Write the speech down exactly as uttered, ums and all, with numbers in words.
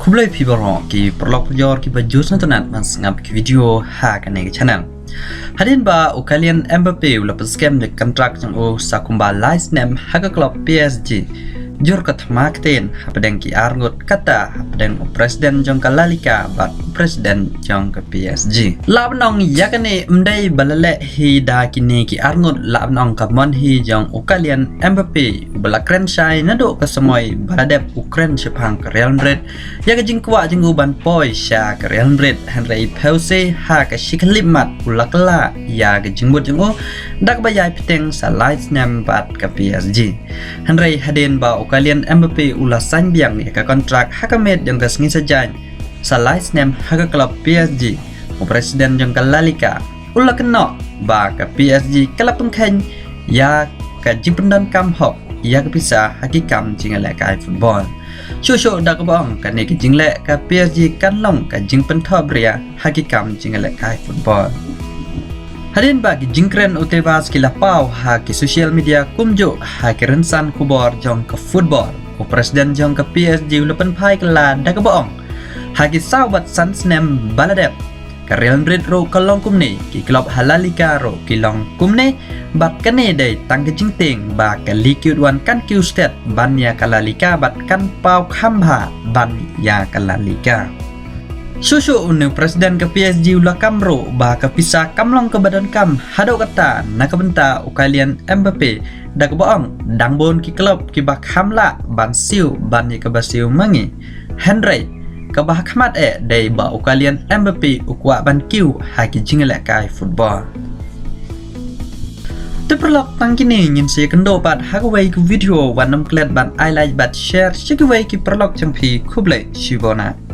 Khublei phi baroh ki paralok parajor kiba ju sngewtynnat ban sngap ki video ha kane ka channel. Hadien ba u Kylian Mbappe u la pynskhem ïa ka kontrak jong u sa kumba lai snem ha ka klub P S G, jur ka thma ktien hapdeng ki arngut, kata hapdeng u president jong ka La Liga bad u president jong ka P S G. Lah ban ong ïa kane ym dei ba la leh hi da kine ki arngut, lah ban ong ka mon hi jong u Kylian Mbappe uba la kren shai naduh ka samoi ba la dep u kren shaphang ka Real Madrid ïa ka jingkwah jong u ban poi sha ka Real Madrid, hynrei phewse ha ka shi khyllipmat u la kylla ïa ka jingmut jong u da kaba ïai bteng sa lai snem bad ka P S G. Hynrei hadien ba u Kylian Mbappe u la sign biang ïa ka kontrak ha ka miet jong ka sngi Saitjaiñ sa lai snem ha ka klub P S G, u president jong ka La Liga u la kynnoh ba ka P S G ka la pynkheiñ ïa ka jingpyndonkam hok ïa ka pisa ha ki kam jingïalehkai football. Shuh shuh da kaba ong kane ka jingleh ka P S G kan long ka jingpynthohbria ha ki kam jingïalehkai football. Hadien ba ki jingkren u Tebas ki la paw ha ki social media kumjuh ha ki rynsan khubor jong ka football, u president jong ka P S G u la pynphai kylla da kaba ong, ha ki saw bad san snem ba la dep, ka Real Madrid ruh ka long kumne, ki klub ha La Liga ruh ki long kumne, bad kane dei tang ka jingtieng ba ka Ligue One kan kiew stet ban ïa ka La Liga bad kan paw kham bha ban ïa ka La Liga. Shuh shuh une u president ka P S G u la kam ruh ba ka pisa kam long kaba donkam haduh katta na ka bynta u Kylian Mbappe, da kaba ong dang bun ki klub kiba kham lah ban siew ban ïa kaba siew ma ngi. Hynrei kaba hakhmat eh dei ba u Kylian Mbappe u kwah ban kiew ha ki jingïalehkai football. Te paralok, tang kine ngin sa ïakynduh pat ha kawei ka video, wat nym klet ban ai like bad share sha kiwei ki paralok jong phi. Khublei shibun.